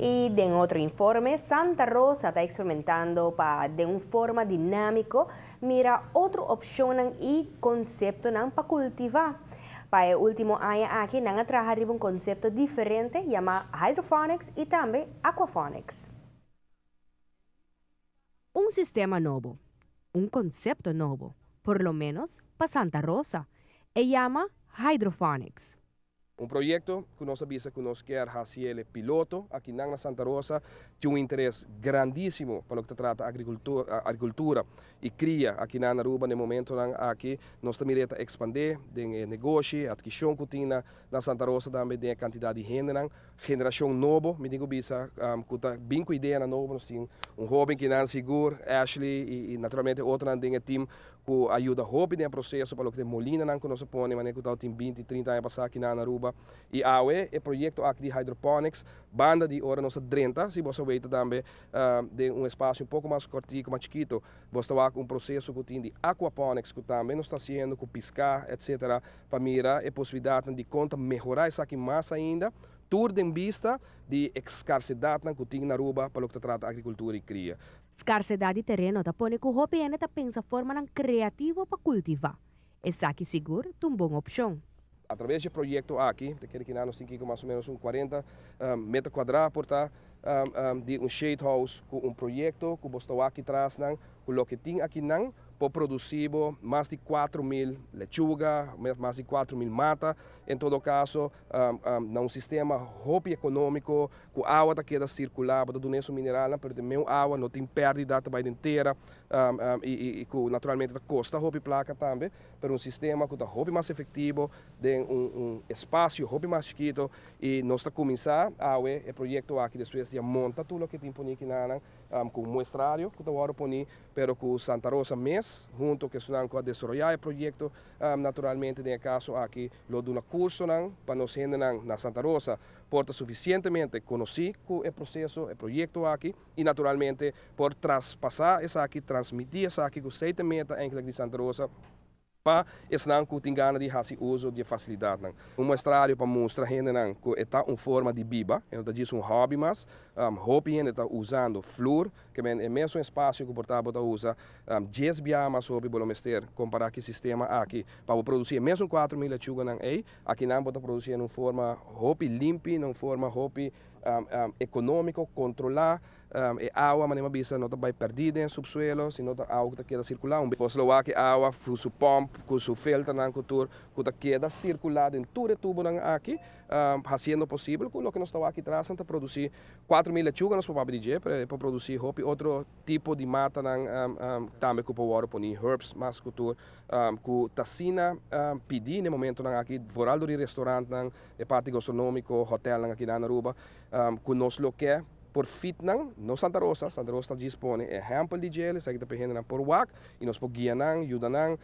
Y den otro informe, Santa Rosa ta experimentando pa di un forma dinamico mira otro opcion y concepto pa cultiva. Pa e ultimo aña aki, nan a traha un concepto diferente yama hydroponics y tambe aquaponics. Un sistema nobo, un concepto nobo, por lo menos pa Santa Rosa, e yama hydroponics. Un proyecto cu nos a bisa cu nos kier haci piloto aki na Santa Rosa, tin un interes grandisimo pa loke ta trata agricultura y cria aki na Aruba. Na momento aki nos tambe ta expande e negoshi, adquisicion cu tin na Santa Rosa, tambe e cantidad di hende, generacion nobo, mi digo bisa, cu ta bin cu idea nobo. Nos tin un hoben cu nan sigur, Ashley, y naturalmente otro nan den team cu a yuda hopi den proceso pa loke ta molina nan cu nos a pone, manera cu tin 20, 30 aña pasa aki na Aruba. Y awe e proyecto aki di hydroponics, banda di ora nos a drenta, si bo weta tambe den un espacio un poco mas cortico, mas chikito, bo ta un proceso cu tin di aquaponics cu tambe nos ta haciendo cu pisca, etc., pa mira e posibilidad di con ta mehora esaki mas ainda, tur den bista di escasedad cu tin na Aruba pa loke ta trata agricultura y cria. Scarcedad di tereno ta pone cu hopi ta pensa forma creativo pa cultiva. Esaki sigur un bon opcion. Atraves di e proyecto aki, cu nos tin cu mas o menos un 40 meter cuadra por ta, di un shade house cu un proyecto cu bo ta aki tras nan, cu loke tin aki nan, por produci mas di 4 mil lechuga, mas di 4 mil mata, en todo caso, na un sistema hopi economico, cu awa ta keda circula, pa duna e mineral, pero tambe awa no tin perdida tambe den tera, y cu naturalmente ta costa hopi placa tambe, pero un sistema cu ta hopi mas efectivo, den un espacio hopi mas chikito, y nos ta cuminsa e proyecto aki despues di monta tur loke tin poni aki na cu muestrario cu ta wordo poni, pero cu Santa Rosa mes, hunto cu esnan cu a desaroya e proyecto, naturalmente den caso aki lo duna curso nan pa nos hende na Santa Rosa por ta suficientemente conoci cu e proceso, e proyecto aki y naturalmente por traspasa esaki, transmiti esaki cu ta e meta eigenlijk di Santa Rosa pa esnan cu tin gana di haci uso di facilidad nan. Un muestrario pa mustra hende nan cu ta un forma di biba, no ta un hobby mas, hopi hende ta usando flor, kiermen e mesun espacio cu por ta bo ta usa, 10 biaha mas hopi bo lo mester compara cu e sistema aki pa produci e mesun 4 mil lechuga nan ey, aki nan bo ta produci den un forma hopi limpi, un forma hopi economico, controla, e awa, manera bisa, no ta bay perdi den subsuelo, sino ta awa cu ta keda circula. Bo lo wak awa cu su pump, cu su filter nan cu tur, cu ta keda circula den tur e tubo nan aki, haciendo posibel cu loke nos ta aki tras ta produci 4 mil lechuga, nos por di pa produci hopi otro tipo di mata nan tambe cu por poni herbs mas cu tur, cu ta asina pidi na momento nan aki, vooral door di restaurant nan, e parti gastronomico, hotel nan aki na Aruba, cu nos lo kier por fit nan, no Santa Rosa, Santa Rosa dispone ehempel di dje, esaki ta pa hende nan por wak, y nos por guia nan, yuda nan,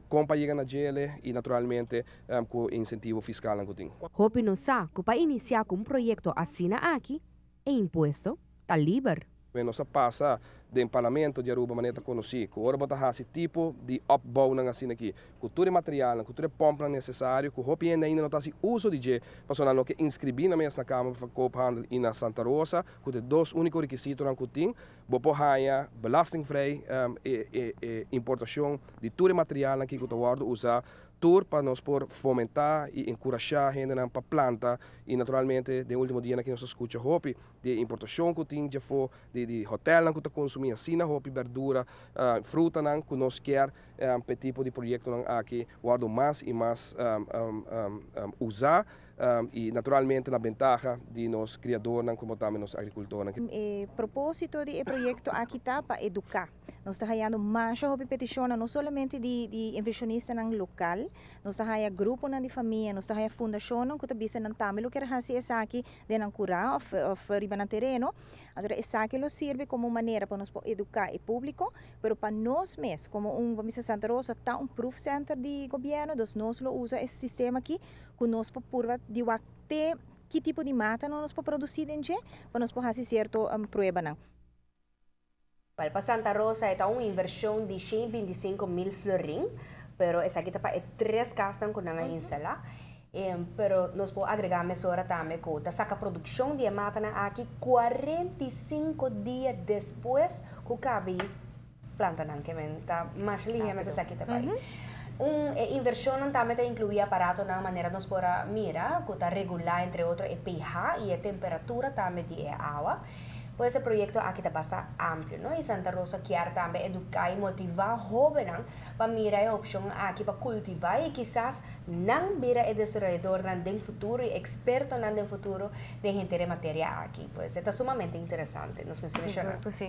con pa yega na dje, y naturalmente cu incentivo fiscal nan cu tin. Hopi no sa cu pa inicia cu un proyecto asina aki, e impuesto ta liber. Nos a pasa den parlamento di Aruba manera conoci, cu ora bo ta haci tipo di opbouw nan asina aki, cu tur e material, cu tur e pomp necesario, cu hopi ainda no ta haci uso di dje, pasobra nan no kier inscribi nan mes na Kamer van Koophandel y na Santa Rosa, cu ta dos unico requisito nan cu tin, bo por haya belastingvrij e importacion di tur e material nan cu ta wordo usa, tur pa nos por fomenta y encurasha hende pa planta y naturalmente den ultimo dia cu nos a scucha hopi di importacion cu tin di di hotel nan cu ta consumi asina hopi berdura, fruta nan cu nos kier pa tipo di proyecto nan aki wordo mas y mas usa y naturalmente na bentaha di nos criador nan como tambe nos agricultor nan. E proposito di e proyecto aki ta pa educa. Nos ta hayando mas hopi peticion, no solamente di inversionista nan local, nos ta haya grupo nan di famia, nos ta haya fundacion nan cu ta bisa nan tambe lo kier haci esaki den nan cura of riba nan tereno. Anto esaki lo sirbi como manera pa nos educa e publico, pero pa nos mes, como un, ban bisa, Santa Rosa ta un proof center di gobierno, dus nos lo usa e sistema aki cu nos por purba di wak te ki tipo di mata nos por produci den dje, pa nos por haci cierto prueba nan. Pa Santa Rosa ta un inversion di 125 mil florin, pero esaki ta pa tres cas cu nan a instala. Pero nos por agrega mesora tambe cu ta saca produccion di mata aki 45 dia despues cu caba di planta nan, kiermen ta mas lihe mas esaki ta bay. Un inversion tambe ta inclui aparato na manera nos por mira, cu ta regula, entre otro, e pH y e temperatura tambe di awa. Pues e proyecto aki ta basta amplio, no? Y Santa Rosa kier tambe educa y motiva hoben pa mira e opcion aki pa cultiva y kisas nan bira e desaroyador den futuro y experto den futuro den henter materia aki. Pues ta sumamente interesante, nos menciona. Si.